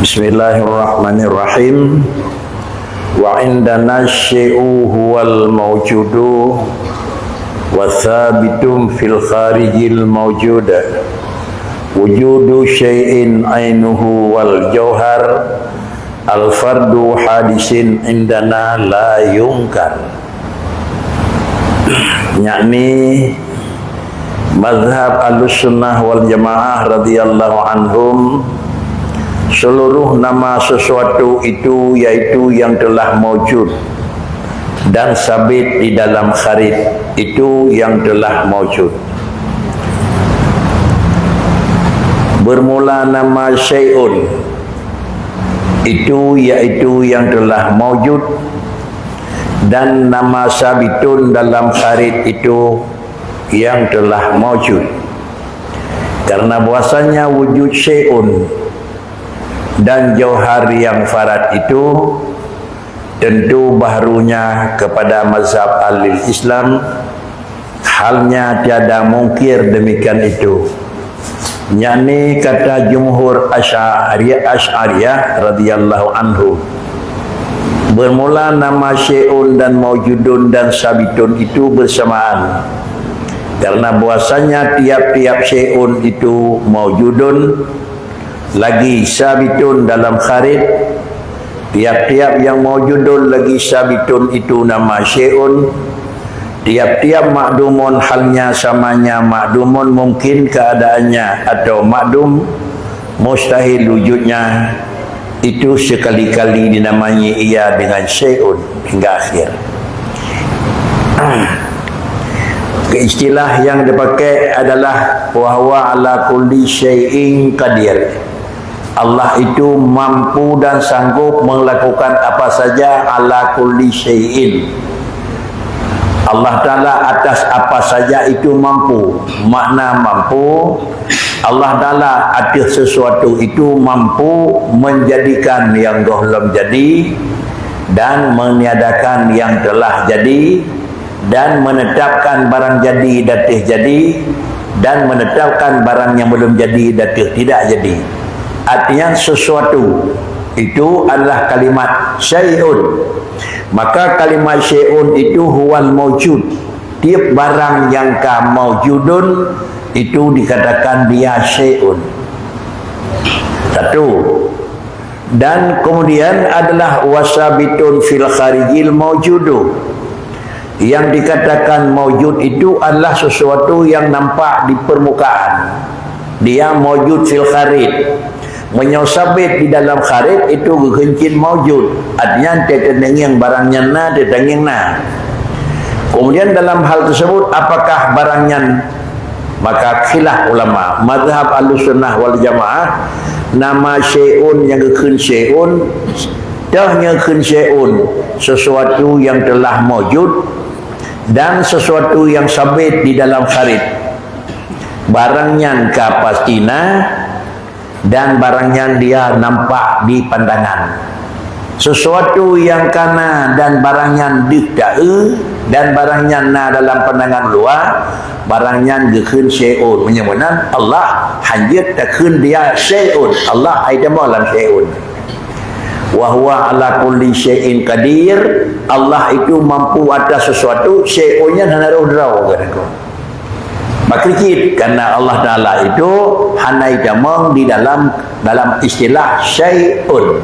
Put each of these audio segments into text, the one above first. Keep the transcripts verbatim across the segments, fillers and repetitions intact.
Bismillahirrahmanirrahim. Wa indana syai'u huwal maujudu wa thabitun fil kharijil maujud. Wujudu syai'in ainuhu wal jauhar, al fardu hadisin indana la yungkar. Yakni mazhab Ahlussunnah wal Jamaah radhiyallahu anhum, seluruh nama sesuatu itu yaitu yang telah maujud dan sabit di dalam kharid itu yang telah maujud. Bermula nama syai'un itu yaitu yang telah maujud, dan nama sabitun dalam kharid itu yang telah maujud. Karena bahwasanya wujud syai'un dan jauhar yang farad itu tentu bahrunya kepada mazhab ahli Islam, halnya tiada mungkir demikian itu. Yakni kata jumhur Asy'ari-, Asy'ariyah radhiyallahu anhu. Bermula nama syai'un dan maujudun dan sabitun itu bersamaan. Karena bahwasanya tiap-tiap syai'un itu maujudun, lagi sabitun dalam kharid, tiap-tiap yang maujudun lagi sabitun itu nama syai'un, tiap-tiap makdumun halnya samanya makdumun mungkin keadaannya atau makdum mustahil wujudnya, itu sekali-kali dinamai ia dengan syai'un hingga akhir. Istilah yang dipakai adalah wa huwa ala kulli syai'in qadir. Allah itu mampu dan sanggup melakukan apa saja, ala kulli syai'in. Allah Ta'ala atas apa saja itu mampu. Makna mampu, Allah Ta'ala atas sesuatu itu mampu menjadikan yang gohlom jadi dan meniadakan yang telah jadi, dan menetapkan barang jadi dan teuh jadi, dan menetapkan barang yang belum jadi dan teuh tidak jadi. Artinya sesuatu itu adalah kalimat syai'un. Maka kalimat syai'un itu huwal maujud. Tiap barang yang ka maujudun itu dikatakan dia syai'un. Satu. Dan kemudian adalah wasabitun fil kharijil maujudu. Yang dikatakan maujud itu adalah sesuatu yang nampak di permukaan. Dia maujud fil kharij. Meunyoe sabit di dalam kharij itu geukheun cit maujud. Artinya, teutangieng barang nyan na, teutangieng na. Kemudian dalam hal tersebut, apakah barang nyan Maka khilaf ulama, mazhab Ahlussunnah wal Jamaah, nama syai'un nyang geukheun syai'un, teuh nyang geukheun syai'un, sesuatu yang telah maujud dan sesuatu yang sabit di dalam kharij. Barang nyan ka pasti na, dan barang nyan dia nampak di pandangan. Sesuatu yang ka na dan barang nyan deuh taeu, dan barang nyan na dalam pandangan luwa, barang nyan geukheun syai'un. Meunyoe meunan, Allah hanjeuet takheun dia syai'un. Allah hai tamong lam syai'un. Wa huwa ala kulli syai'in qadir. Allah itu mampu atas sesuatu, syai'un nyan hana roh droe, kata ku. Maka cit, karena Allah Ta'ala itu hana itamong di dalam, dalam istilah syai'un.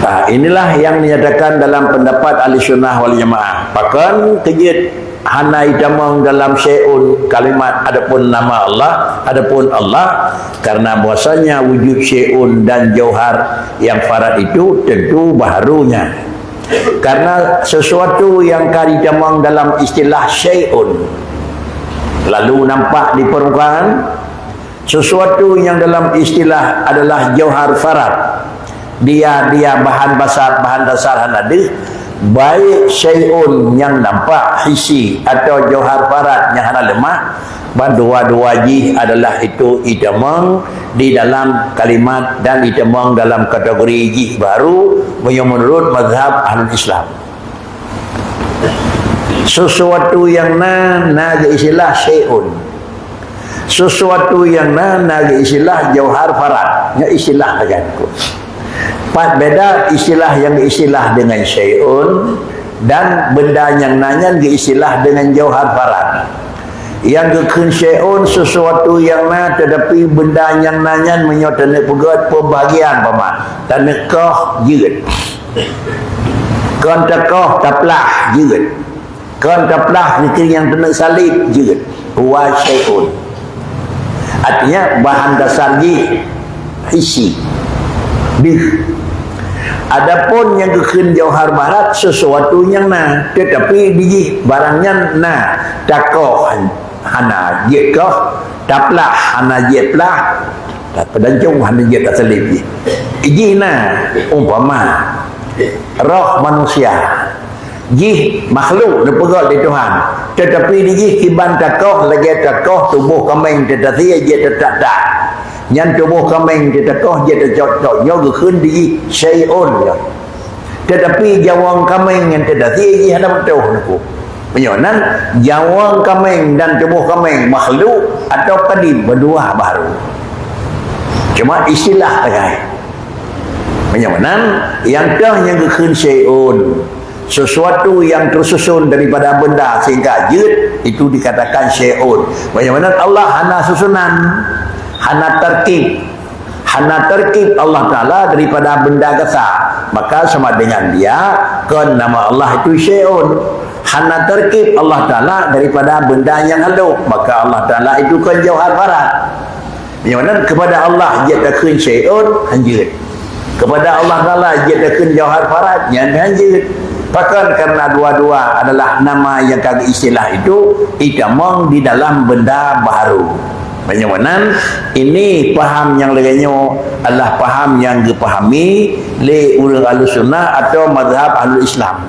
Nah, inilah yang dinyatakan dalam pendapat Ahli Sunnah wal Jamaah. Pakon keujeuet hana itamong dalam syai'un kalimat adapun nama Allah, adapun Allah, karena bahwasanya wujud syai'un dan jauhar yang farad itu tentu baharunya. Karena sesuatu yang ka ditamong dalam istilah syai'un, lalu nampak di permukaan, sesuatu yang dalam istilah adalah jauhar farad. Dia, dia bahan dasar, bahan dasar hana deuh, baik syai'un nyang nampak hisi atau jauhar farad nyang hana leumah, Ban dua-dua jih adalah itu itamong di dalam kalimat dan itamong dalam kategori jih baru, meunyoe meunurut mazhab Ahlul Islam. Sesuatu yang na, na geuistilah syai'un. Sesuatu nyang na, na geuistilah jauhar farad. Nyoe istilah lagée nyan. Pat beda istilah nyang geuistilah dengan syai'un dan benda nyang na nyan geuistilah dengan jauhar farad. Nyang geukheun syai'un sesuatu nyang na, tetapi benda nyang na nyan meunyoe taneuk peugét peubahagian umpama, taneuk koh jeuet. Kon takoh taplah jeuet. Kon taplah niki nyang taneuk saleb jeuet. Huwa syai'un. Artinya bahan dasar jih hissi. Deuh. Adapun nyang geukheun jauhar farad sesuatu nyang na, tetapi di jih barang nyan na, takoh hana jeuet koh, taplah hana jeuet plah, tapeudancong hana jeuet tasaleb jih. Jih na, umpama roh manusia. Jih makhluk neupeugét lé Tuhan, tetapi di jih kiban takoh lagée takoh tuboh kaméng teuh tasie jeuet teutak-tak. Nyan tuboh kaméng teuh takoh jeuet teucok-cok, nyoe geukheun di jih syai'un nyoe. Tetapi jawang kaméng nyang teuh tasie jih hana beutôi neuku. Meunyoe nan jawang kaméng dan tuboh kaméng makhluk atau kadim, beudua baru. Cuma istilah sagai. Meunyoe nan nyang teuh nyang geukheun syai'un. Sesuatu yang tersusun daripada benda sehingga jeuet, itu dikatakan syai'un. Meunyoe nan Allah hana susunan, hana tarkib. Hana tarkib Allah Taala daripada benda gasa, maka sama dengan dia kon nama Allah itu syai'un. Hana tarkib Allah Taala daripada benda nyang halôh, maka Allah Taala itu kon jauhar farad. Meunyoe nan kepada Allah jeuet takheun syai'un, hanjeuet. Kepada Allah Taala jeuet takheun jauhar farad, nyan hanjeuet. Pakon karena dua-dua adalah nama yang ka geuistilah itu, itamong di dalam benda baru. Meunyoe nan, ini paham nyang lagée nyoe adalah paham nyang geupahami lé ureuëng Ahlussunnah atau mazhab Ahlul Islam.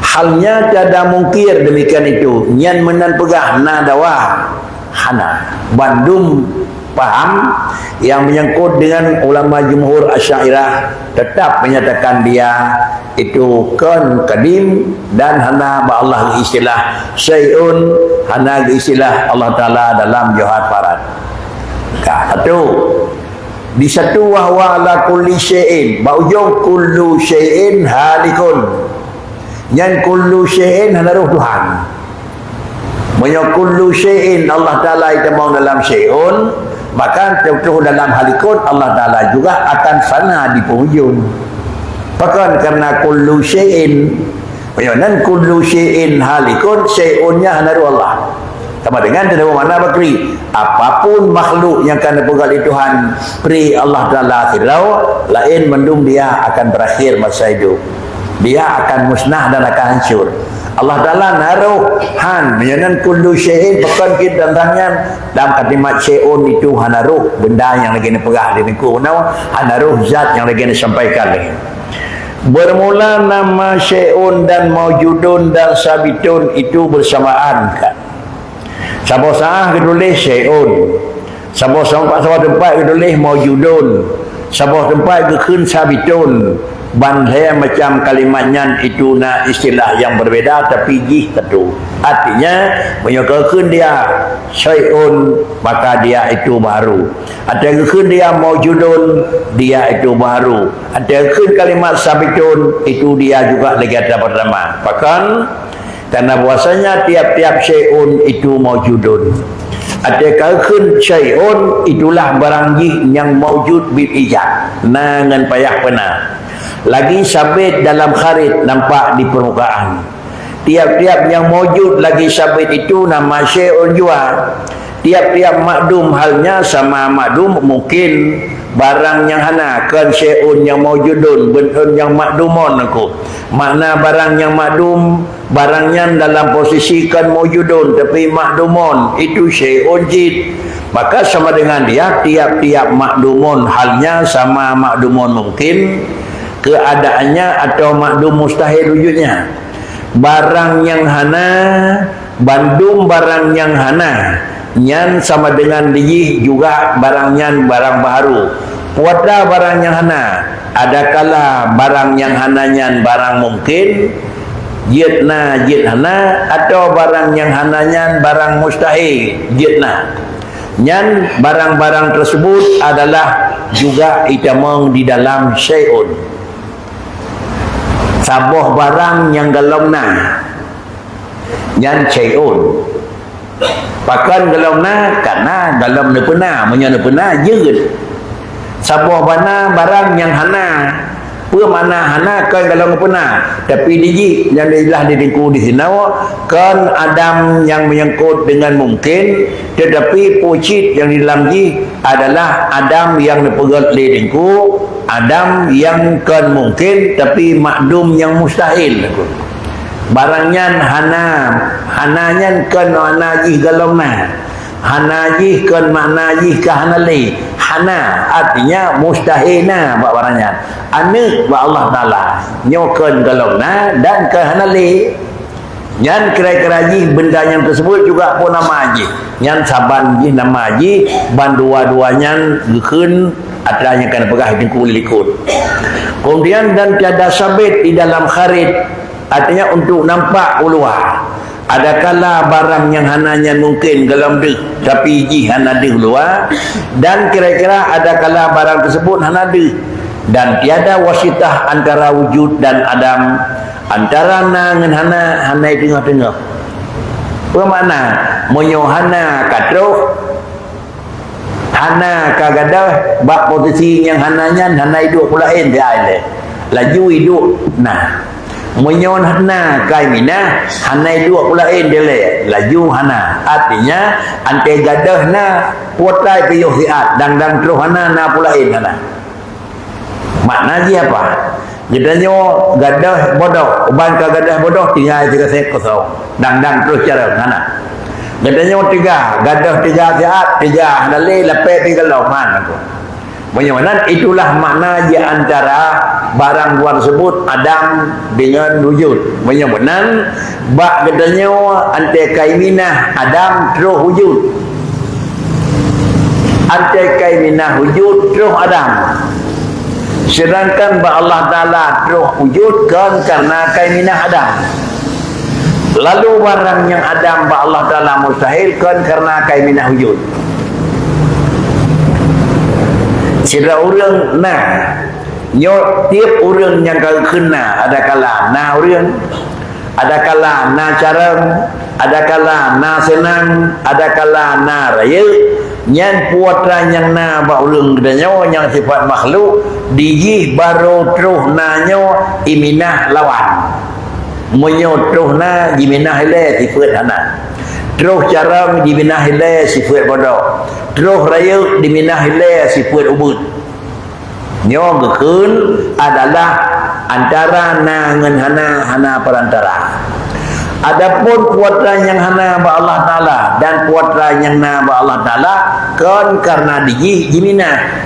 Halnya tiada mungkir demikian itu, nyan meunan peugah na dawa. Hana. Bandum paham yang menyangkut dengan ulama jumhur Asy'ariyah tetap menyatakan dia itu kon kadim dan hana bak Allah geuistilah syai'un, hana geuistilah Allah Taala dalam jauhar farad. Ka, satu. Di satu wa huwa ala kulli syai'in, bak ujong kullu syai'in halikun. Nyan kullu syai'in hana roh Tuhan. Meunyoe kullu syai'in Allah Taala itamong dalam syai'un, maka teutuh dalam halikun Allah Taala juga akan fana di penghujung. Pakon karena kullu syai'in. Meunyoe nan kullu syai'in halikun, syai'un nyan hana roh Allah. Sama dengan teutuh makna bakri. Apapun makhluk nyang ka neupeugah lé Tuhan, pri Allah Taala sidroe, laén mandum dia akan berakhir masa hidup. Dia akan musnah dan akan hancur. Allah Taala na roh, han, meunyoe nan kullu syai'in, pakon cit dan rang nyan, dalam kalimat syai'un itu hana roh, benda nyang lagée neupeugah di niko na, hana roh zat nyang lagée neusampaikan lagée. Bermula nama syai'un dan maujudun dan sabitun itu bersamaan kan. Saboh saah geutuléh syai'un. Saboh, saboh teumpat geutuléh maujudun. Saboh teumpat geukheun sabitun. Ban lhée macam kalimat nyan itu na istilah nyang berbeda tapi jih satu. Artinya, meunyoe geukheun dia syai'un, maka dia itu baru. Ateueh geukheun dia maujudun, dia itu baru. Ateueh geukheun kalimat sabitun, itu dia juga lagée ata pertama. Pakon? Karena bahwasanya tiap-tiap syai'un itu maujudun. Ateueh ka geukheun syai'un itulah barang jih nyang maujud bil ijad, na ngon payah peuna. Lagi sabit dalam kharid nampak di permukaan. Tiap-tiap nyang maujud lagi sabit itu nama syai'un jua. Tiap-tiap makdum halnya sama makdum mungkin barang nyang hana, kon syai'un nyang maujudun, beunton nyang makdumun aku. Makna barang nyang makdum, barang nyan dalam posisi kon maujudun, tapi makdumun, itu syai'un jid. Maka sama dengan dia, tiap-tiap makdumun halnya sama makdumun mungkin, keadaannya atau makdum mustahil wujudnya. Barang nyang hana, bandum barang nyang hana, nyan sama dengan jih juga barang nyan barang baharu. Puata barang nyang hana, adakala barang nyang hana nyan barang mungkin, jeuet na jeuet hana, atawa barang nyang hana nyan barang mustahil, jeuet na. Nyan barang-barang tersebut adalah juga itamong di dalam syai'un. Saboh barang nyang golom na, nyan syai'un. Pakon golom na? Karena golom neupeuna. Meunyoe neupeuna, jeuet. Saboh bana barang nyang hana. Peue makna hana? Kon golom neupeuna. Tapi dijih nyang dilah di teungku di sinoe, kon adam nyang menyangkut dengan mungkin, tetapi peue cit nyang di dalam jih adalah adam nyang neupeugét lé teungku, adam nyang kon mungkin, tapi makdum nyang mustahil. Barang nyan hana, hana nyan kon makna jih golom na. Hana jih kon makna jih ka hana lé. Hana, artinya mustahil na bak barang nyan. Aneuk bak Allah Taala. Nyoe kon golom na dan kon hana lé. Nyan kira-kira jih benda nyang tersebut juga peue nama jih. Nyan saban jih nama jih, ban dua-dua nyan geukheun atra nyang ka neupeugah di teungku likot. Kemudian dan tiada sabit di dalam kharit, artinya untuk nampak u luwa. Adakala barang nyang hana nyan mungkin golom deuh, tapi jih hana deuh u luwa, dan kira-kira adakala barang tersebut hana deuh, dan tiada wasitah antara wujud dan adam, antara na ngon hana, hana teungoh-teungoh. Peue makna? Meunyoe hana ka troh, hana ka gadôh, bak posisi nyang hana nyan hana iduek peulaén di ai lé. Laju iduek na. Meunyoe na ka iminah, hana iduek peulaén di lé, laju hana. Artinya, antée gadôh na, putra piôh siat, dang-dang troh hana, na peulaén hana. Makna jih apa? Geutanyoe gadôh bodoh, uban ka gadôh bodoh tinggai sigasék kosong. Dang-dang troh carông hana. Geutanyoe teuga, gadôh teuga siat, teuga hana lé, lapée pih golom hana. Meunyoe meunan, itulah makna di antara barang dua tersebut, adam dengan wujud. Meunyoe meunan, bak geutanyoe antée ka iminah adam troh wujud. Antée ka iminah wujud troh adam. Sedangkan bak Allah Taala troh wujud kon karena ka iminah adam. Lalu barang nyang adam bak Allah Taala mustahil kon karena ka iminah wujud. Sidroe ureuëng na, nyoe tieb ureuëng nyang ka geukheun na, adakala na ureuëng, adakala na carông, adakala na seunang, adakala na rayeuk, nyan putra nyang na bak ureuëng geutanyoe nyang sifat makhluk, dijih barô troh na nyoe iminah lawan. Meunyoe troh na jiminah ilée sifeuet hana. Troh carông jiminah ilée sifeuet bodoh. Troh rayeuk jiminah ilée sifeuet ubeut. Nyoe geukheun adalah antara na ngon hana, hana perantara. Adapun putra nyang hana bak Allah Taala dan putra nyang na bak Allah Taala kon karena dijih jiminah.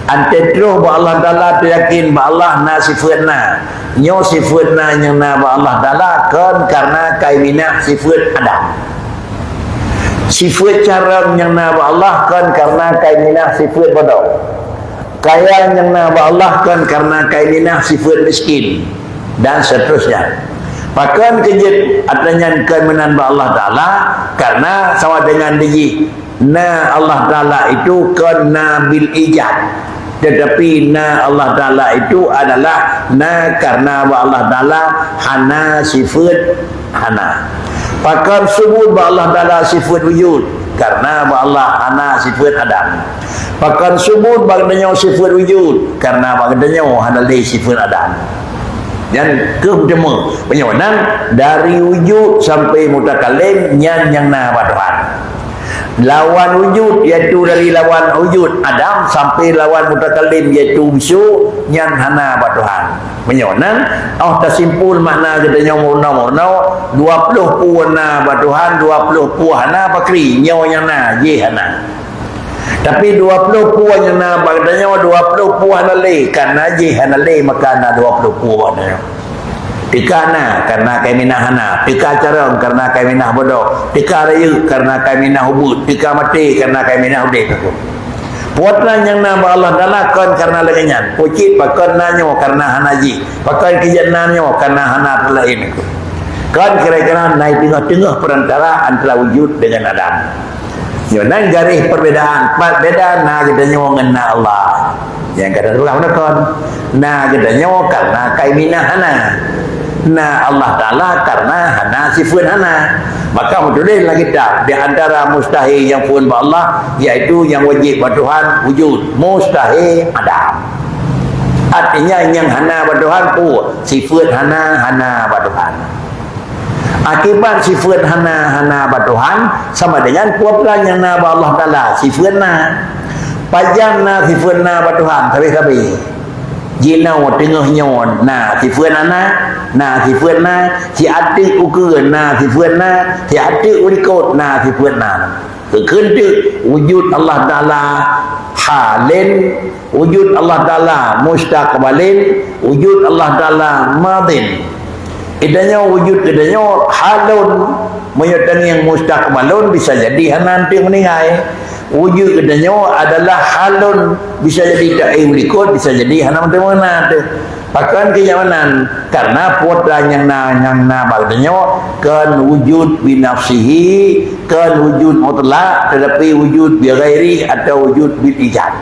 Antée troh bak Allah Taala teuyakin bak Allah na sifeuet na. Nyoe sifeuet na nyang na bak Allah Taala kon karena ka iminah sifeuet adam. Sifeuet carông nyang na bak Allah kon karena ka iminah sifeuet bodoh. Kaya nyang na bak Allah kon karena ka iminah sifeuet miskin, dan seterusnya. Pakon keu jeuet atra nyan kon meunan bak Allah Taala, karena sama dengan dijih na Allah Taala itu kon na bil ijad, tetapi na Allah Taala itu adalah na karena bak Allah Taala hana sifeuet hana. Pakon subut bak Allah Taala sifeuet wujud, karena bak Allah hana sifeuet adam. Pakon subut bak geutanyoe sifeuet wujud, karena bak geutanyoe hana lé sifeuet adam. Nyan keuh meuteumé. Meunyoe nan, dari wujud sampai mutakallim, nyan nyang na bak Tuhan. Lawan wujud, yaitu dari lawan wujud Adam sampai lawan mutakallim, yaitu bisu, nyan hana bak Tuhan. Meunyoe nan, oh tasimpul makna geutanyoe meurunoe-meurunoe, dua ploh peue na bak Tuhan, dua ploh peue hana pakri, nyoe nyang na, jih hana. Tapi dua ploh peue nyang na bak geutanyoe, dua ploh peue hana lé, kana jih hana lé, maka na dua ploh peue bak geutanyoe. Teuka na, karena kai minah hana. Teuka carông, karena kai minah bodoh. Teuka rayeuk, karena kai minah ubeut. Teuka maté, karena kai minah udeb. Putra nyang na bak Allah Taala kon karena lagée nyan. Pucit pakon na nyoe karena hana jih. Pakon keu jeuet na nyoe karena hana teulaén. Kon kira-kira na teungoh-teungoh perantara antara wujud dengan adam. Nyoe nan garéh perbedaan, pat beda na geutanyoe ngon na Allah. Nyang kadang ureuëng meunan kon, na geutanyoe karena kaiminah hana. Na Allah Taala karena hana sifeut hana. Maka meutuléh lam kitab, di antara mustahil nyang phon bak Allah, yaitu nyang wajéb bak Tuhan wujud, mustahil adam. Artinya nyang hana bak Tuhan peue? Sifeut hana, hana bak Tuhan. Akibat sifeut hana, hana bak Tuhan, sama dengan peue nyang na bak Allah Taala, sifeut na. Pajan na sifeut na bak Tuhan, sabé-sabé. Jinoe teungoh nyoe na sifeut hana, na sifeut na, siat teuk ukeue na sifeut na, siat teuk u likot na sifeut na. Keukeuen teuk wujud Allah Taala halin, wujud Allah Taala mustaqbalin, wujud Allah Taala madin. Geutanyoe wujud geutanyoe halun, meunyoe tangieng mustaqbalun bisa jadi hana anteuk meuninggai. Wujud geutanyoe adalah halun, bisa jadi taeu likot, bisa jadi hana meuteumeunan teuh. Pakon keu nyang meunan? Karena peue nyang na, nyang na bak geutanyoe kon wujud binafsihi, kon wujud mutlak, tetapi wujud bighairi atau wujud bil ijad.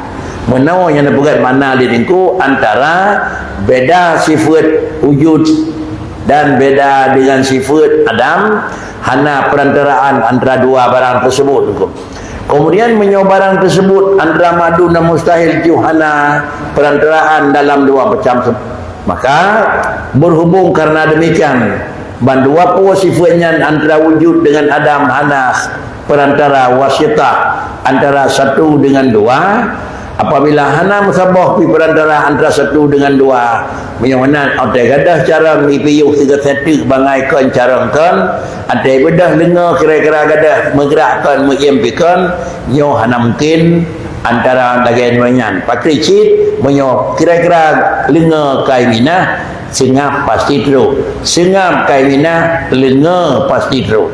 Meunoe nyang neupeugah makna lé Teungku antara beda sifeut wujud dan beda dengan sifeut adam, hana perantaraan antara dua barang tersebut. Kemudian meunyoe barang tersebut antara ma'dum dan mustahil, jih hana perantaraan dalam dua macam se-, maka berhubung karena demikian, ban dua peue sifeut nyan antara wujud dengan adam hana perantara wasitah antara satu dengan dua, apabila hana meusaboh pi perantara antara satu dengan dua, meunyoe meunan, watée gadoh carông ipiôh sigoe teuk bangai kon carông kon, watée beudôh leungoe kira-kira gadoh meugrak kon meuiem pi kon, nyoe hana mungken antara lagée nyoe nyan. Pakri cit, meunyoe kira-kira leungoe kai minah, seungab pasti trok. Seungab kai minah, leungoe pasti trok.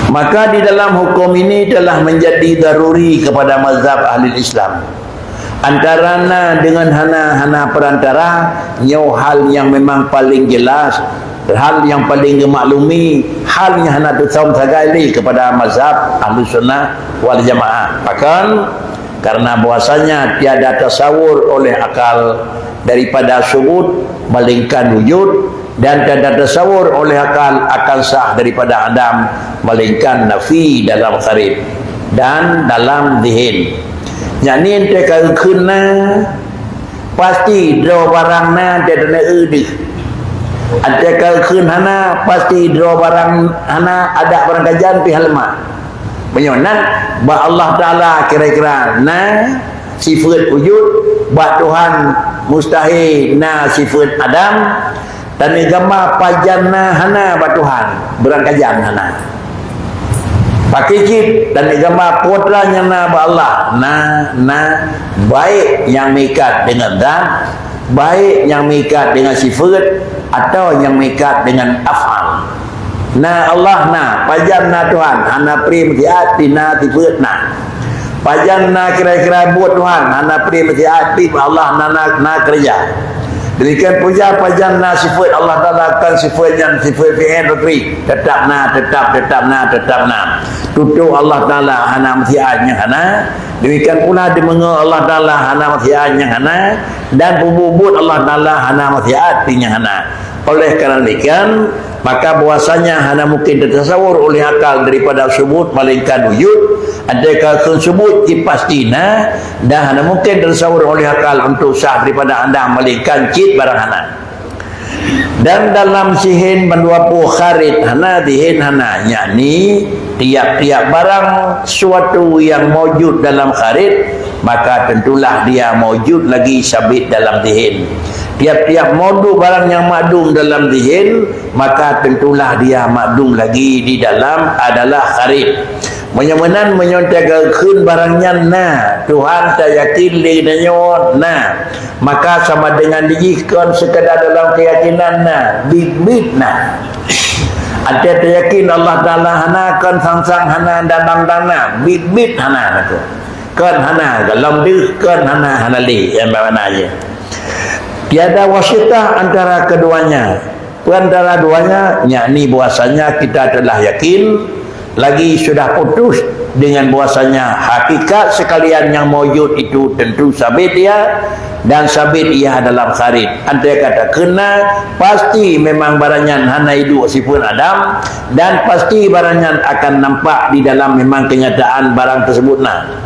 Maka di dalam hukum ini telah menjadi daruri kepada mazhab ahli Islam. Antara na dengan hana, hana perantara, nyoe hal nyang memang paling jelas, hal nyang paling geumaklumi, hal nyang hana teusöm sagai lé kepada mazhab Ahlus Sunnah wal Jamaah. Pakon? Karena bahwasanya tiada tasawur oleh akal daripada subut, melainkan wujud, dan tiada tasawur oleh akal akan sah daripada adam, melainkan nafi dalam kharij dan dalam zihin. Yakni, entée ka geukheun na, pasti droe barang na, entée na eu deuh. Entée ka geukheun hana, pasti droe barang hana, adak barang kajan pih haleuma. Meunyoe nan, bak Allah Taala kira-kira na sifeut wujud, bak Tuhan mustahil na sifeut adam, dan gamba pajan na hana bak Tuhan, beurangkajan hana. Pakri cit, dan gamba peue nyang na bak Allah, na, na, baik nyang meuikat deungon zat, baik nyang meuikat deungon sifeut, atawa nyang meuikat deungon af'al. Na Allah na, pajan na Tuhan, hana pri meusiat, pi na sifeut na. Pajan na kira-kira buet Tuhan, hana pri meusiat, pi Allah na, na, na keureuja. Demikian pula pajan na sifeut Allah Taala, kon sifeut nyan sifeut fi'il, tapi tetap na, tetap, tetap na, tetap na. Tutoe Allah Taala hana meusiat nyang hana. Demikian pula deungoe Allah Taala hana meusiat nyang hana, dan peubuet-buet Allah Taala hana meusiat nyang hana. Oleh karena demikian, maka bahwasanya hana mungkin teutasawur oleh akal daripada subut melainkan wujud, andai ka kheun subut cit pasti na, dan hana mungkin teutasawur oleh akal untuk sah daripada adam melainkan cit barang hana. Dan dalam zihin bandua pih kharij hana, zihin hana, yakni tiap-tiap barang suatu yang maujud dalam kharij, maka tentulah dia maujud lagi sabit dalam zihin. Tiap-tiap maudu barang yang makdum dalam zihin, maka tentulah dia makdum lagi di dalam adalah kharij. Meunyoe meunan, meunyoe teuka kheun barang nyan na, Tuhan tayakin lé geutanyoe na, maka sama dengan jih kon sekadar dalam keyakinan na, biet-biet na. Até tayakin Allah Taala hana, kon sang-sang hana, dan dang-dang na, biet-biet hana, kon hana, gohlom deuh, kon hana, hana lé, nyang makna jih. Tiada wasitah antara keduanya. Perantara duanya, yakni bahwasanya kita telah yakin, lagi sudah putus dengan bahwasanya hakikat sekalian yang maujud itu tentu sabit ia, dan sabit ia dalam kharid. Andai kata kheun na, pasti memang barang nyan hana iduek sifeuet Adam, dan pasti barang nyan akan nampak di dalam memang kenyataan barang tersebut na.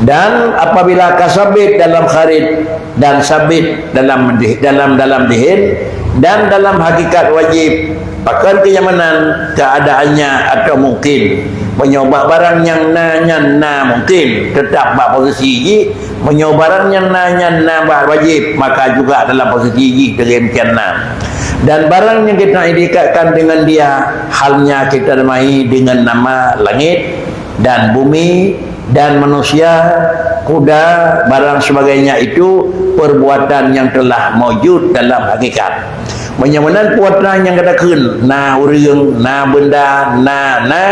Dan apabila ka sabit dalam kharid dan sabit dalam di-, dalam, dalam dihin dan dalam hakikat wajib, pakon kenyamanan keadaannya atau mungkin. Meunyoe bak barang nyang na nyan na mungkin, tetap bak posisi jih. Meunyoe barang nyang na nyan na bak wajib, maka juga dalam posisi jih demikian na. Dan barang yang kita itikadkan dengan dia, halnya kita namai dengan nama langit dan bumi dan manusia, kuda, barang sebagainya itu perbuatan yang telah maujud dalam hakikat. Meunyoe meunan perbuatan nyang gata kheun, na ureuëng, na benda, na, na,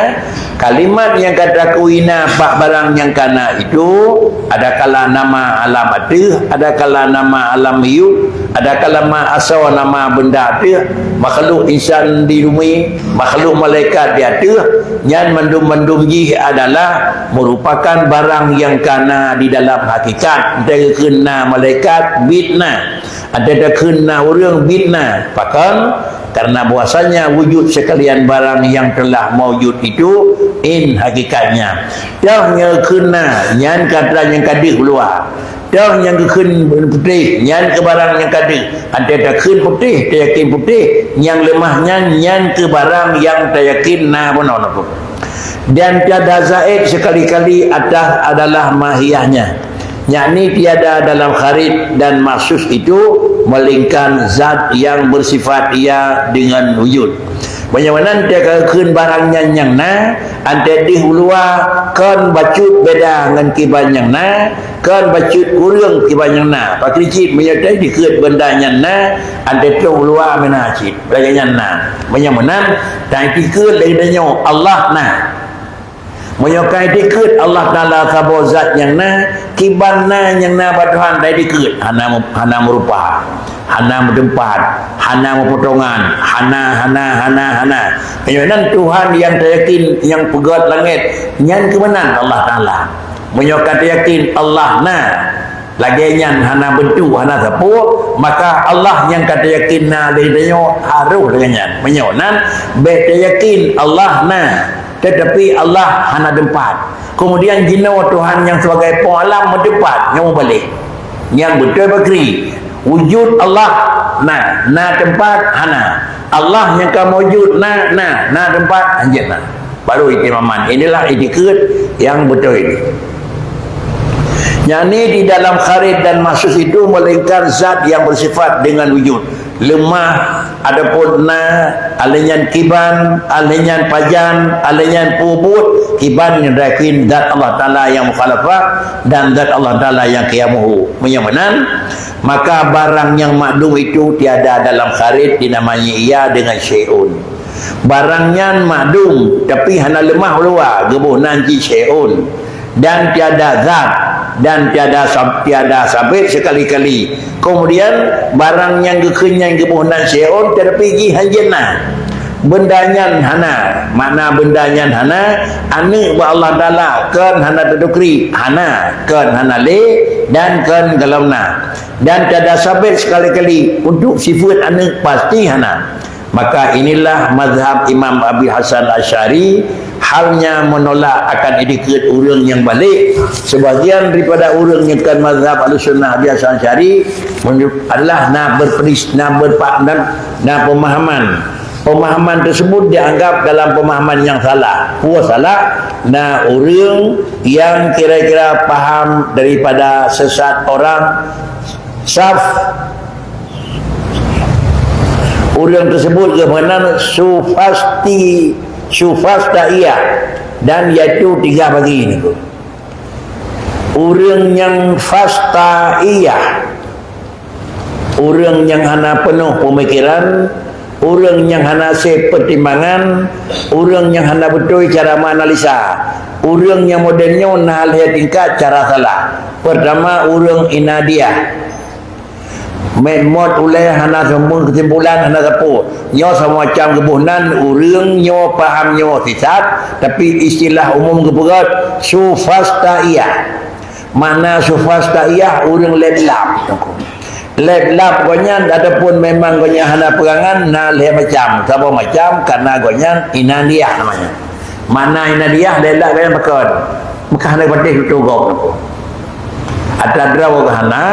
kalimat nyang gata kheun na bak barang nyang ka na itu, adakala nama alam ateueh, adakala nama alam miyueb, adakala ma-, asoe nama benda ateueh, makhluk insan di bumi, makhluk malaikat di ateueh, nyan mandum-mandum jih adalah merupakan barang nyang ka na di dalam hakikat. Andai kheun na malaikat, bit na. Andai kheun na ureuëng, bit na. Pakon? Karena bahwasanya wujud sekalian barang yang telah maujud itu in hakikatnya. Toh nyang kheun na, nyan kata nyang ka deuh luwa. Toh nyang geukheun putéh, nyan keu barang nyang ka deuh. Andai takheun putéh, tayakin putéh, nyang leumah nyan, nyan keu barang nyang tayakin na bunoe. Dan tiada zaid sekali-kali atas adalah mahiyahnya, yakni tiada dalam kharid dan mahsus itu melainkan zat yang bersifat ia dengan wujud. Meunyoe meunan teuka kheun barang nyan nyang na, andai deuh u luwa kon bacut beda ngon kiban nyang na, kon bacut kureueng kiban nyang na. Pakri cit meunyoe teuka dikeue benda nyan na, andai troh u luwa meunan cit, lagée nyan na. Meunyoe meunan, tan dikeue lagée tanyoe Allah na. Meunyoe ka dikeue Allah Taala saboh zat nyang na, kiban na nyang na bak Tuhan dai dikeue, hana, hana meurupa, hana meuteumpat, hana meupotongan, hana, hana, hana, hana. Meunyoe nan Tuhan nyang tayakin nyang peugét langét, nyan keuh meunan Allah Taala. Meunyoe ka tayakin Allah na, lagée nyan hana beuntuk, hana sapeue, maka Allah nyang ka tayakin na lé tanyoe harôh lagée nyan. Meunyoe nan, bék tayakin Allah na, teutapi Allah hana teumpat. Keumudian jinoe Tuhan nyang sibagai Po alam meuteumpat, nyoe mubalek. Nyang beutôi pakri, wujud Allah na, na teumpat hana. Allah nyang ka maujud na, na, na teumpat hanjeuet na. Baru itikad iman. Inilah itikad nyang beutôi ini. Yakni di dalam kharid dan mahsus itu melainkan zat yang bersifat dengan wujud. Leumah, adapun na, alèh nyan kiban, alèh nyan pajan, alèh nyan peue buet, kiban nyang tayakin zat Allah Taala nyang mukhalafah dan zat Allah Taala nyang qiyamuhu. Meunyoe meunan, maka barang nyang makdum itu tiada dalam kharid dinamai ia dengan syai'un. Barang nyan makdum, tapi hana leumah u luwa, geuboh nan jih syai'un. Dan tiada zat, dan tiada sab-, tiada sabit sekali-kali. Keumudian, barang nyang geukheun nyan geuboh nan syai'un, teutapi jih hanjeuet na. Benda nyan hana, makna benda nyan hana, aneuk bak Allah Taala, kon hana teutukri, hana, kon hana lé, dan kon gohlom na. Dan tiada sabit sekali-kali untuk sifeuet aneuk, pasti hana. Maka inilah mazhab Imam Abi Hasan Asy'ari, halnya menolak akan itikad ureuëng nyang balek. Sebagian daripada ureuëng nyang kon mazhab Ahlussunnah Abi Hasan Asy'ari menyu-, adalah na berperis-, na berpa-, na, na pemahaman. Pemahaman tersebut dianggap dalam pemahaman yang salah. Peue salah? Na ureuëng yang kira-kira paham daripada sesat orang saf. Ureuëng tersebut geuh meunan sufasti, sufastaiyah, dan yaitu tiga bagi niku. Ureuëng nyang fastaiyah, ureuëng nyang hana peunoh peumikiran, ureuëng nyang hana sép peutimbangan, ureuëng nyang hana beutôi cara meuanalisa, ureuëng nyang model nyoe na lhée tingkat cara salah. Peurtama, ureuëng inadiah. Meu'mot ulée hana seumeung keusimpulan, hana sapeue. Nyoe sama macam geuboh nan, ureuëng nyoe paham nyoe sisat, tapi istilah umum geupeugét sufastaiyah. Makna sufastaiyah, ureuëng leb lab. Leb lab gobnyan ataupun memang gobnyan hana peugangan, na lhée macam. Saboh macam, karena gobnyan inadiah namanya. Makna inadiah, leb lab gobnyan pakon. Maka hana patéh tutoe gob. Atra droe geuh hana,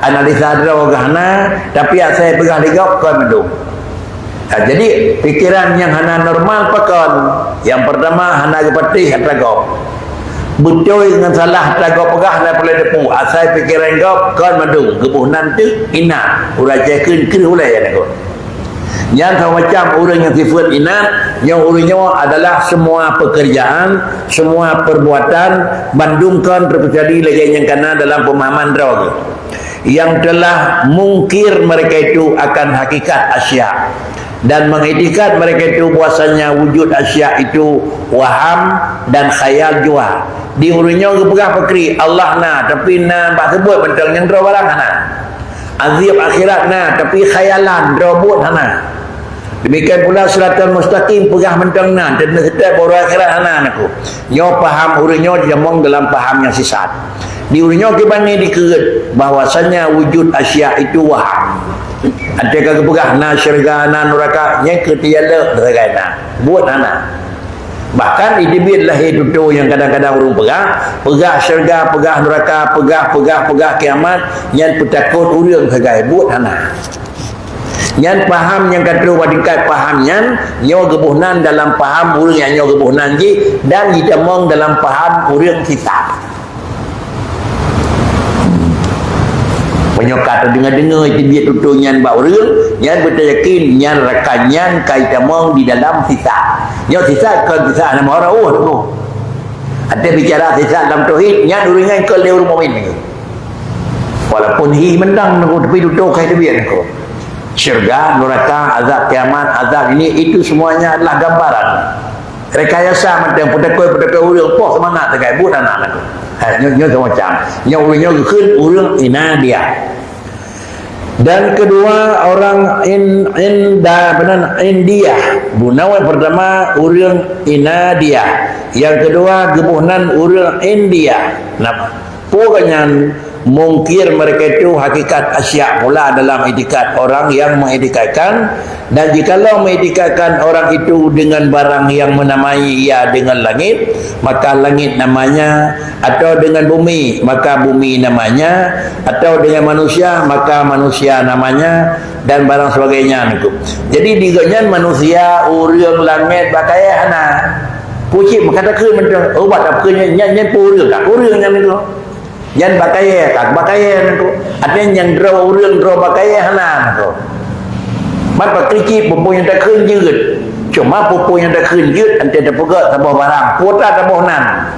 analisa droe geuh hana, tapi asai peugah lé gob kon mandum. Ha, jadi, pikiran nyang hana normal pakon. Nyang pertama, hana geupatéh atra gob. Beutôi ngon salah atra gob peugah hana peureulée teupeu. Asai pikiran gob kon mandum, geuboh nan teuk inat. Ureuëng Aceh kheun kreueh ulée nyan gob. Nyan sama macam ureuëng nyang sifeuet inat, nyoe ureuëng nyoe adalah semua pekerjaan, semua perbuatan, bandum kon terjadi lagée nyang kana dalam pemahaman droe geuh. Yang telah mungkir mereka itu akan hakikat asya, dan mengiktikad mereka itu bahwasanya wujud asya itu waham dan khayal jua. Di ureuëng nyoe geupeugah pakri, Allah na, tapi na bak seubut mantong, nyang droe barang hana. Azab akhirat na, tapi khayalan, droe buet hana. Demikian pula siratal mustaqim peugah mantong na, dan setiap baru akhirat hana, na ku. Nyoe paham ureuëng nyoe ditamong dalam paham nyang sisat. Di ureuëng nyoe kiban ni dikeureuet bahwasanya wujud asya itu waham. Atra ka geupeugah na syeuruga, na nuraka, nyang keu tialek sagai na. Buet hana. Bahkan iteubiet lahé tutoe nyang kadang-kadang ureuëng peugah, peugah syeuruga, peugah nuraka, peugah, peugah, peugah kiamat, nyan peutakot ureuëng sagai, buet hana. Nyan paham nyang ka troh bak tingkat paham nyan, nyoe geuboh nan dalam paham ureuëng nyang nyoe geuboh nan jih, dan jitamong dalam paham ureuëng sisat. Meunyoe ka teudeungoe-deungoe teubiet tutoe nyan bak ureuëng, nyan beutayakin nyan rakan nyan ka jitamong di dalam sisat. Nyoe sisat kon sisat hana meuhoreuh tu. Atra bicara sisat dalam tauhid, nyan ureuëng nyan kon lé ureuëng mukmin lagi. Walaupun hi mantong nunggu, tapi tutoe ka teubiet nunggu. Syurga, neraka, azab kiamat, azab ini, itu semuanya adalah gambaran. Rekayasa mantong, peutakoi-peutakoi ureuëng, poh seumangat sagai, buet hana lagée. Ha, nyoe, nyoe semacam. Nyoe ureuëng nyoe geukheun ureuëng inadiah. Dan kedua, orang in, inda, apa nan, India. Bunoe pertama, ureuëng inadiah. Yang kedua, geuboh nan ureuëng India. Nah, peue nyan? Mungkir mereka itu hakikat asya pula dalam itikad orang yang mengiktikadkan, dan jikalau mengiktikadkan orang itu dengan barang yang menamai ia dengan langit, maka langit namanya, atau dengan bumi, maka bumi namanya, atau dengan manusia, maka manusia namanya, dan barang sebagainya niko. Jadi di gobnyan manusia, ureuëng, langét, bak kayée hana. Kucing meukatakheun mantong, oh, bak takheun nyan, nyan, nyan peue ureuëng, ka ureuëng nyan niko. Nyan bak kayée, ka bak kayée niko. Artinya nyang droe ureuëng, droe bak kayée hana niko. Mat bak kricik, peue-peue nyang takheun jeuet. Cuma peue-peue nyang takheun jeuet, anté tapeugah saboh barang. Kuota taboh nan.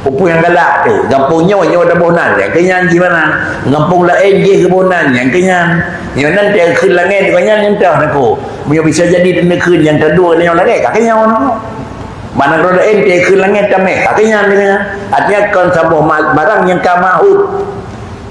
Peue-peue nyang galak tu, gampông nyoe, nyoe taboh nan, nyang keu nyan jih meunan. Gampông laén jih geuboh nan, nyang keu nyan. Nyoe nan takheun langét, keu nyan, nyan toh niko. Meunyoe bisa jadi takheun nyang tadua nyoe langét, ka keu nyoe niko. Mana roda ente keu langét tameh, ka keu nyan, keu nyan. Artinya kon saboh ma-, barang nyang ka mahut.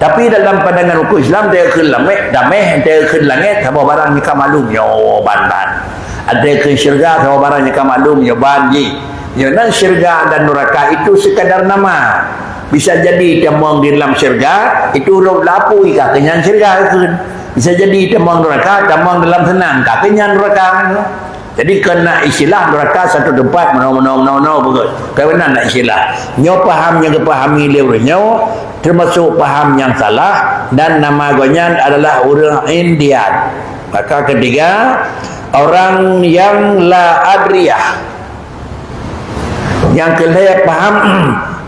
Tapi dalam pandangan hukum Islam, ente keu lamé-, tameh, ente keu langét, saboh barang nyang ka maklum, nyoe ban-ban. Ente keu syurga, saboh barang nyang ka maklum, nyoe ban jih. Nyoe nan syurga dan neraka itu sekadar nama. Bisa jadi tamong di dalam syurga, itu rot lapui, ka keu nyan syurga keu. Bisa jadi tamong neraka, tamong dalam seunang, ka keu nyan neraka. Jadi, keu na istilah neraka satu tempat, meunoe, meunoe, meunoe, meunoe, beugét. Keu na istilah. Nyoe paham nyang geupahami lé ureuëng nyoe, termasuk paham nyang salah, dan nama gobnyan adalah ureuëng India. Maka ketiga, orang yang la adriyah. Nyang keu lhée paham,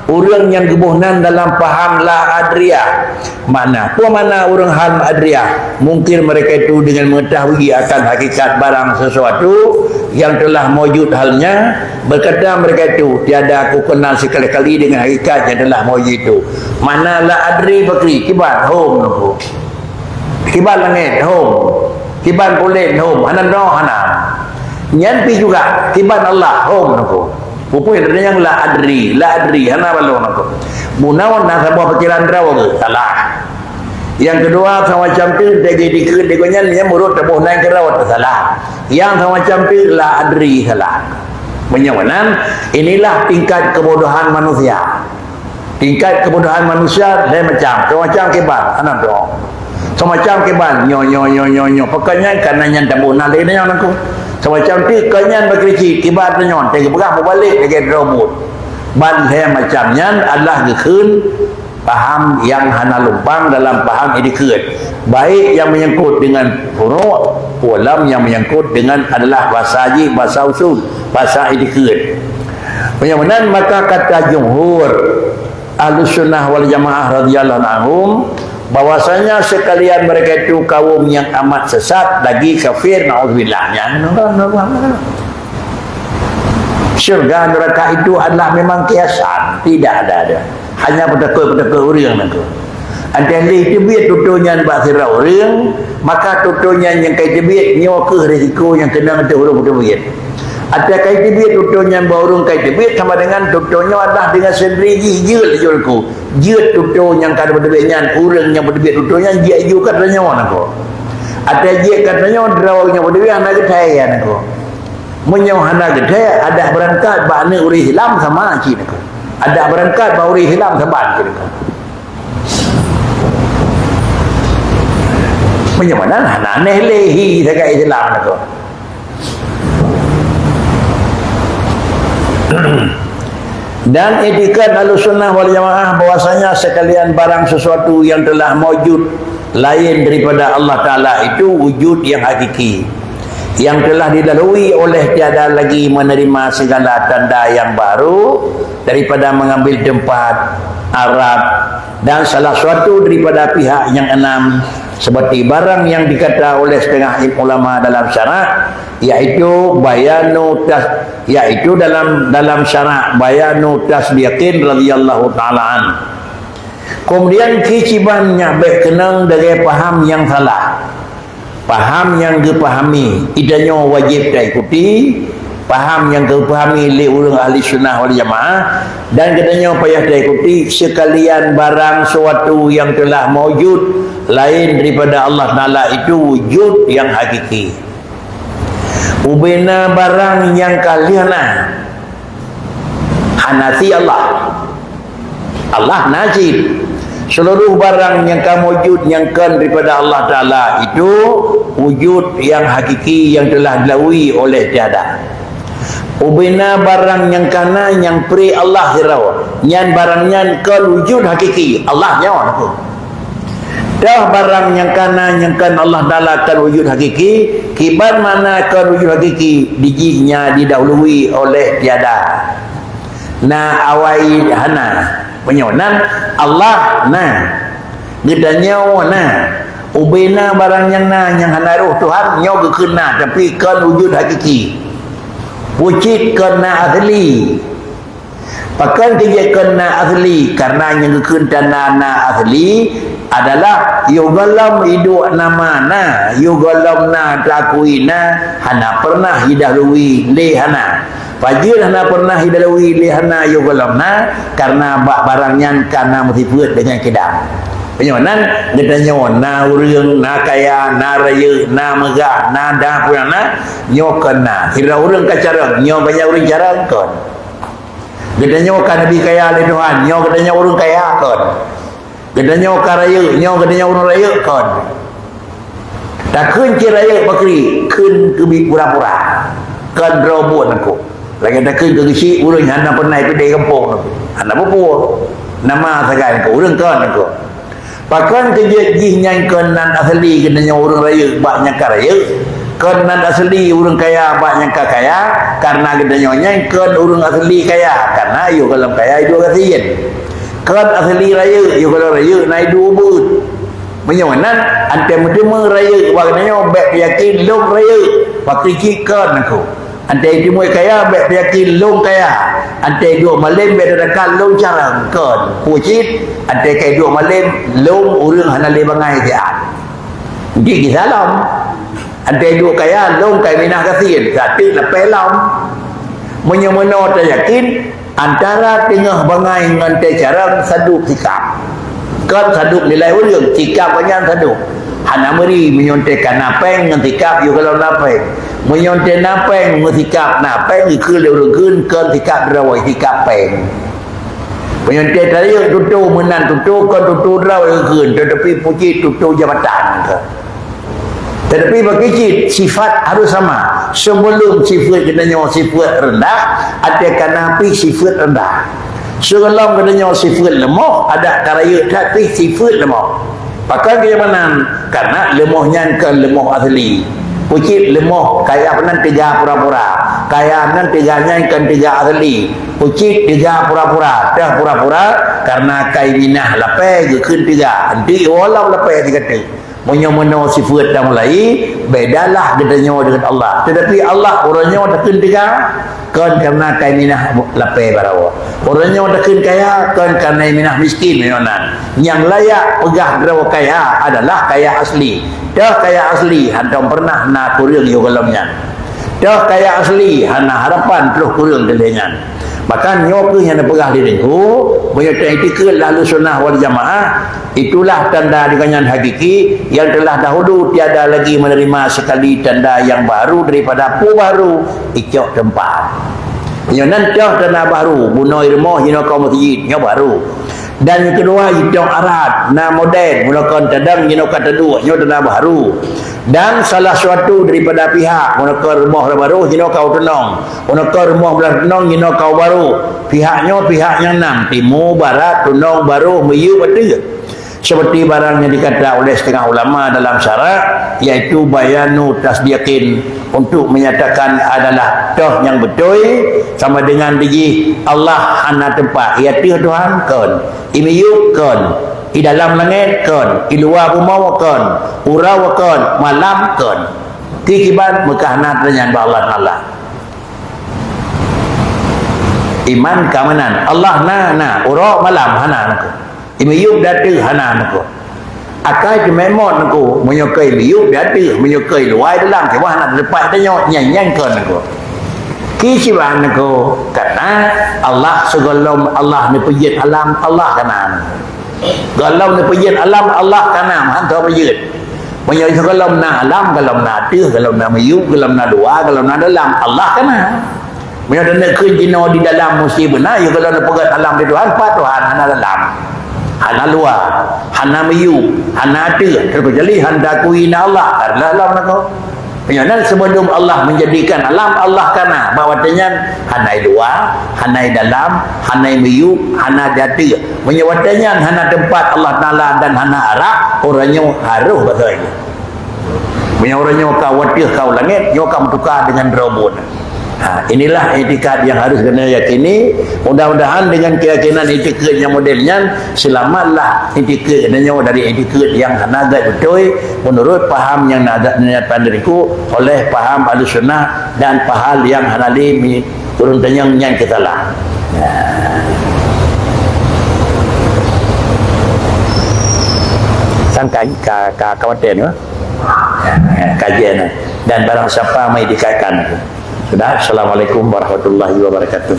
ureuëng nyang geuboh nan dalam paham la adriyah. Makna, peue makna ureuëng hal adriyah? Mungkir mereka itu dengan mengetahui akan hakikat barang sesuatu yang telah maujud halnya, berkata mereka itu, "Tiada aku kenal sekali-kali dengan hakikat yang telah maujud itu." Makna la adri pakri, kiban, hom, nunggu. Kiban langét, hom. Kiban puléh, hom. Hana droe, hana. Nyan pi juga, kiban Allah, hom, nunggu. Peue-peue nyang la adri, la adri, hana balong nangko. Bunoe na saboh pikiran droe geuh, salah. Nyang keudua, samacam teuk lagèe dikeue deungon nyan, nyan meunurot taboh nan keudroe teusalah. Nyang samacam teuk la adri salah. Meunyoe meunan, inilah tingkat kebodohan manusia. Tingkat kebodohan manusia lain macam. Samacam kiban, hana droe. Samacam kiban, nyoe, nyoe, nyoe, nyoe, nyoe. Pakon nyan, karena nyan taboh nan lé nyoe nangku. Samacam teuk kon nyan bakri cit, kiban tanyoe, teupeugah mubalek lagèe droe buet. Ban lhèe macam nyan adalah geukheun paham nyang hana lumpang dalam paham itikeuet, baik nyang menyangkut dengan furu', maupun nyang menyangkut dengan adalah bahasa jih, bahasa usul, bahasa itikeuet. Meunyoe meunan, maka kata jumhur Ahlus Sunnah wal Jamaah radhiyallahu anhum, bahwasanya sekalian mereka itu kaum yang amat sesat, lagi kafir, naudzubillah. Nyan, syurga neraka itu adalah memang kiasan, tidak ada, ada. Hanya peutakot-peutakot ureueng nangku. Adak lé teubiet tutoe nyan bak sidroe ureueng, maka tutoe nyan nyang ka teubiet nyoe kheueh risiko nyang keunong ateueh ureueng teubiet. Adak ka teubiet tutoe nyan bak ureueng ka teubiet sama dengan tutoe nyoe adalah dengan sendiri jih jeuet laju nangku. Jeuet tutoe nyang ka teubiet nyan, ureueng nyang teubiet tutoe nyan jeuet laju ka tanyoe nangku. Adak jeuet ka tanyoe, droe nyang teubiet hana geuthèe nangku. Meunyoe hana geuthèe, adak beurangkat bak aneuk ureueng Islam sama cit nangku. Adak beurangkat bak ureueng Islam saban cit nangku. Meunyoe meunan hana aneh lé hi sagai Islam nangku. Dan itikad Ahlussunnah wal Jamaah bahwasanya sekalian barang sesuatu yang telah maujud lain daripada Allah Taala itu wujud yang hakiki, yang telah dilalui oleh tiada lagi menerima segala tanda yang baru daripada mengambil tempat Arab dan salah suatu daripada pihak yang enam, seperti barang yang dikata oleh setengah ulama dalam syarak, yaitu bayanu tas-, yaitu dalam, dalam syarak bayanu tasdiqin radhiyallahu ta'ala an. Kemudian kiciban nyak bèk keunong dengan paham yang salah. Paham nyang geupahami, geutanyoe wajéb taikuti, paham nyang geupahami lé ureuëng ahli sunnah wal jamaah, dan geutanyoe payah taikuti, seukalian barang suatu nyang teulah maujud laén daripada Allah Taala itu wujud nyang hakiki. Ubena barang nyang ka lheueh na, hana si Allah. Allah na cit. Seluruh barang nyang ka maujud nyang kon daripada Allah Taala itu wujud nyang hakiki nyang teulah dilalui oleh tiada. Ubena barang nyang ka na nyang pri Allah sidroe, nyan barang nyan kon wujud hakiki, Allah nyoe. Toh barang nyang ka na nyang kon Allah Taala kon wujud hakiki, kiban makna kon wujud hakiki, dijih nya didahului oleh tiada. Na awai hana. Meunyoe nan Allah na. Geutanyoe na. Ubena barang nyang na nyang hana roh Tuhan nyoe geukheun na, tapi kon wujud hakiki. Wujud kon na asli. Pakon keu jeuet kon na asli? Karena nyang geukheun tanda na asli adalah yoh gohlom iduek nama na, yoh gohlom na teuakui na, hana pernah jidahului lé hana. Pajan hana pernah jidahului lé hana yoh gohlom na, karena bak barang nyan ka na meusifeuet deungon kidang. Meunyoe nan, geutanyoe na ureuëng, na kaya, na rayeuk, na meugah, na dah peue na, nyoe kon na. Sidroe ureuëng ka carông, nyoe banyak ureuëng carông kon. Geutanyoe ka neubi kaya lé Tuhan, nyoe geutanyoe ureuëng kaya kon. Geutanyoe ka rayeuk, nyoe geutanyoe ureuëng rayeuk kon. Takheun cit rayeuk bakri, kheun keubiet pura-pura. Kon droe buet nangku. Lagée takheun keu geuchik ureuëng hana pernah ipidai gampông nangku. Hana peue-peue. Nama sagai nangku, ureuëng kon nangku. Pakon keu jeuet jih nyan kon nan asli geutanyoe ureuëng rayeuk bak nyang ka rayeuk, kon nan asli ureuëng kaya bak nyang ka kaya, karena geutanyoe nyan kon ureuëng asli kaya, karena yoh gohlom kaya iduek gasien. Kon asli rayeuk, yoh gohlom rayeuk na iduek ubeuet. Meunyoe nan, anté meuteumé rayeuk bak geutanyoe bék peuyakin lôn rayeuk, pakri cit kon nangku. Anté teumé kaya bék peuyakin lôn kaya. Anté duek malém bék tadakat lôn carông kon. Peue cit, anté kai duek malém lôn ureuëng hana lé bangai siat. Di kisalam. Anté duek kaya lôn kai minah gasien, sateuk lapée lom. Meunyoe meunoe tayakin, antara teungoh bangai ngon teucarông saduek sikap. Kon sadub nilai ureuëng, sikap awaknyan sadub. Hana meuri meunyoe teuh ka na péng ngon sikap yôh gohlom na péng. Meunyoe teuh na péng ngon sikap na péng, geukheun lé ureuëng kheun kon sikap droe, sikap péng. Meunyoe teuh tarayeuk tutoe meunan tutoe kon tutoe droe geukheun, teutapi pucit tutoe jabatan keu. Teutapi bagi cit sifat harus sama. Sebelum sifat geutanyoe sifat rendah, até ka na pih sifat rendah. Sebelum geutanyoe sifat leumoh, adak tarayeuk that pih sifat leumoh. Pakon keu nyang meunan? Karena leumoh nyan kon leumoh asli. Pucit leumoh, kaya meunan teuga pura-pura. Kaya meunan teuga nyan kon teuga asli. Pucit teuga pura-pura, teuh pura-pura, karena kai minah lapée geukheun teuga. Enti woe lom lapée sigateuk. Meunyoe meunoe sifeuet dan mulai, bedalah geutanyoe deungon Allah. Teutapi Allah uroe nyoe takheun teuga, kon kareuna kai minah lapée baroe. Uroe nyoe takheun kaya, kon kareuna minah miskin meunyoe na. Nyang layak peugah droe kaya adalah kaya asli. Teuh kaya asli, hantom peureunah na kureueng yôh gohlom nyan. Teuh kaya asli, hana harapan troh kureueng dilée nyan. Maka nyoe kheueh nyang neupeugah lé Teungku, meunyoe teuiktikeuet Ahlussunnah wal Jamaah, itulah tanda deungon nyan hakiki, yang telah dahulu tiada lagi menerima sekali tanda yang baru daripada peue baru, icok teumpat. Nyoe nan teuh tanda baru, bunoe rumoh jinoe keu meuseujid, nyoe baru. Dan nyang keudua, itong arat, na model, meunoe kon tadong, jinoe ka taduek, nyoe tanda baru. Dan salah suatu daripada pihak, meunoe kon rumoh baru, jinoe ka teunong. Meunoe kon rumoh blah teunong, jinoe ka baru. Pihak nyoe, pihak nyang nam, timu, barat, teunong, baroh, miyueb, ateueh. Seperti barang yang dikata oleh setengah ulama dalam syarak, yaitu bayanu tasdiqin, untuk menyatakan adalah toh nyang beutôi, sama dengan dijih Allah hana teumpat, i ateueh Tuhan kon, i miyueb kon, i dalam langét kon, i luwa bumoe kon, uroe kon, malam kon. Kiban meukah na teunyan bak Allah Taala. Iman ka meunan. Allah na, na. Uroe malam hana na. I miyueb di ateueh hana neuko. Akai teumé mot neuko, meunyoe keu i miyueb di ateueh, meunyoe keu i luwa i dalam, cuma hana teupat tanyoe, nyan, nyan kon neuko. Kiban neuko, karena Allah sigohlom Allah neupeujeuet alam, Allah ka na. Gohlom neupeujeuet alam, Allah ka na, meuhan teuh peujeuet. Meunyoe sigohlom na alam, gohlom na ateueh, gohlom na miyueb, gohlom na luwa, gohlom na dalam, Allah ka na. Meunyoe taneuk kheun jinoe di dalam musti beuna, yôh gohlom neupeugét alam di Tuhan, pat Tuhan hana dalam, hana luwa, hana miyueb, hana ateueh, teukeujali hana akui na Allah, ka dalam lakoe. Meunyoe nan seubeudom Allah meunjadikan alam, Allah ka na, bak watée nyan hana i luwa, hana i dalam, hana i miyueb, hana i ateueh. Meunyoe watée nyan hana teumpat Allah Taala dan hana arak, uroe nyoe harôh basoe. Meunyoe uroe nyoe ka u ateueh ka u langét, nyoe ka meutuka deungon droe buet. Ha, inilah iktikad yang harus geutanyoe yakini. Mudah-mudahan dengan keyakinan iktikad nyang model nyan, selamatlah iktikad geutanyoe dari iktikad yang hana gét beutôi menurut paham nyang na gét pandiriku oleh paham Ahlussunnah dan paham yang hana lé mi ureuëng tanyong nyan keu salah. Sangkai ka, ka, ka watée nyoe. Kajian. Dan barang siapa mengiktikadkan. Sudah. Assalamualaikum warahmatullahi wabarakatuh.